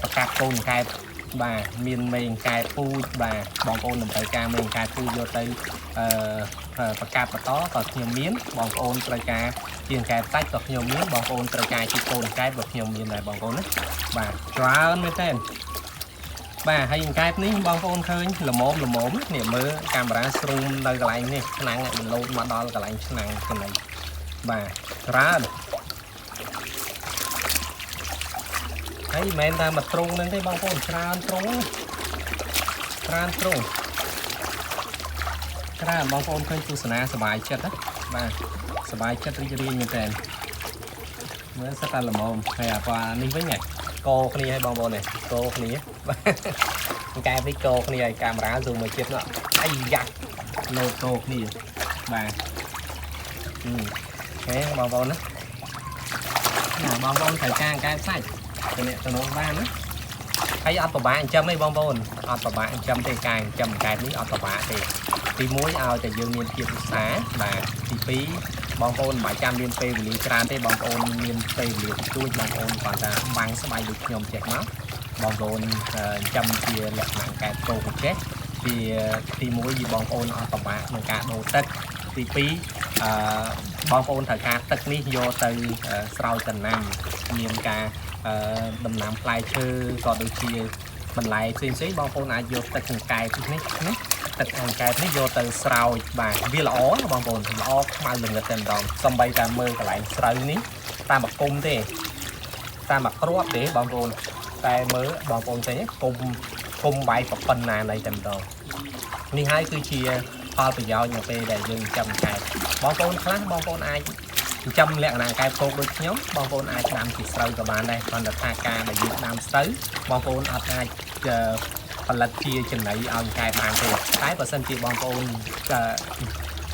ប្រកាសកូនកែបបាទមានមេកែបពូជបាទបងប្អូនតម្រូវការមេកែបពូជយកទៅអឺប្រកាសបន្តក៏ខ្ញុំមានបងប្អូនត្រូវការជាងកែបសាច់ក៏ខ្ញុំមានបងប្អូនត្រូវការជាកូនកែបក៏ខ្ញុំមានដែរបងប្អូនណាបាទច្រើនមែនទែនបាទហើយកែបនេះបងប្អូនឃើញល្មមល្មមនេះមើលកាមេរ៉ាស្រូមនៅកន្លែងនេះឆ្នាំងมันលោតមកដល់កន្លែងឆ្នាំងចំណីបាទច្រើនហើយមិនមែនតែមួយទ្រុងហ្នឹងទេបងប្អូនច្រើនទ្រុងច្រើនទ្រុងច្រើនបងប្អូនឃើញទស្សនាសប្បាយចិត្តណាបាទសប្បាយចិត្តរីករាយមែនតើមើលសិតតែល្មមហើយអាប៉ានេះវិញកគ្នាឲ្យបងប្អូននេះកគ្នាបាទកែបនេះកគ្នាឲ្យកាមេរ៉ាស៊ូមមកទៀតនោះអាយ៉ាលោតកគ្នាបាទហេបងប្អូនណាណាបងប្អូនត្រូវការកែបសាច់ទៅអ្នកតំណងបានណាហើយអត់ពិបាកចិញ្ចឹមទេបងប្អូនអត់ពិបាកចិញ្ចឹមទេការចិញ្ចឹមកែបនេះអត់ពិបាកទេទី1ឲ្យតែយើងមានភាពឧស្សាហ៍បាទទី2បងប្អូនមិនបាច់ចាំមានពេលវេលាច្រើនទេបងប្អូនមានពេលវេលាតិចតួចបងប្អូនគ្រាន់តែបាំងស្បៃដូចខ្ញុំចេះមកបងប្អូនចិញ្ចឹមជាលក្ខណៈកែបគោកចេះទី1បងប្អូនអត់ពិបាកក្នុងការដូរទឹកទី2អឺបងប្អូនត្រូវការទឹកនេះយកទៅស្រោចដំណាំមានការដំណាំផ្លែឈើក៏ដូចជាបន្លែផ្សេងៗបងប្អូនអាចយកទឹកកង្កែបនេះណាទឹកកង្កែបនេះយកទៅស្រោចបាទវាល្អណាបងប្អូនល្អខ្មៅល្ងិតតែម្ដងសំបីតែមើលកន្លែងស្រូវនេះតាមបគុំទេតាមមួយគ្រាប់ទេបងប្អូនតែមើលបងប្អូនឃើញគុំគុំបាយប៉ុណ្ណាណីតែម្ដងនេះហើយគឺជាផលប្រយោជន៍នៅពេលដែលយើងចិញ្ចឹមកែបបងប្អូនខ្លះបងប្អូនអាចចិញ្ចឹមលក្ខណៈកែបគោកដូចខ្ញុំបងប្អូនអាចដាំជាស្រូវក៏បានដែរគ្រាន់តែថាការដែលយើងដាំស្រូវបងប្អូនអត់អាចផលិតជាចំណីឲ្យកែបបានទេតែបើសិនជាបងប្អូន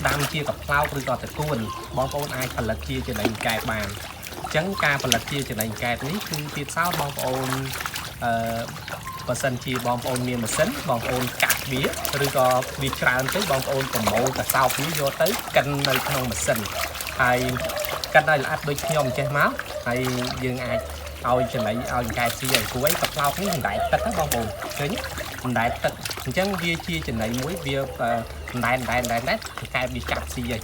ដាំជាកប្លោកឬក៏តកួនបងប្អូនអាចផលិតជាចំណីកែបបានអញ្ចឹងការផលិតជាចំណីកែបនេះគឺទៀតសោតបងប្អូនអឺបើសិនជាបងប្អូនមានម៉ាស៊ីនបងប្អូនកាត់វាឬក៏វាច្រើនទៅបងប្អូនប្រមូលកសោបវាយកទៅកិននៅក្នុងម៉ាស៊ីនហើយកិនឲ្យល្អិតដូចខ្ញុំចេះមកហើយយើងអាចឲ្យចំណីឲ្យកែស៊ីឲ្យគួយកប្លោកនេះមិនដែលទឹកណាបងប្អូនឃើញមិនដែលទឹកអញ្ចឹងវាជាចំណីមួយវាមិនដែលមិនដែលមិនដែលកែបវាចាប់ស៊ីហើយ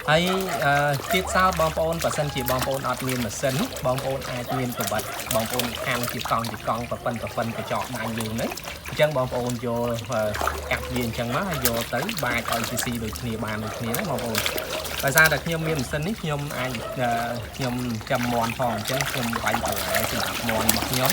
ហើយទៀតសោតបងប្អូនបើសិនជាបងប្អូនអត់មានម៉ាស៊ីនបងប្អូនអាចមានប្រវត្តិបងប្អូនហាន់ជាកង់ជាកង់ប្រប៉ិនប្រប៉ិនកញ្ចក់ដៃយើងហ្នឹងអញ្ចឹងបងប្អូនយកកាត់វាអញ្ចឹងមកហើយយកទៅបាចឲ្យជាស៊ីដូចគ្នាបានដូចគ្នាណាបងប្អូនដោយសារតែខ្ញុំមានម៉ាស៊ីននេះខ្ញុំអាចខ្ញុំចាំមន់ផងអញ្ចឹងខ្ញុំវាយបន្លែសម្រាប់មន់របស់ខ្ញុំ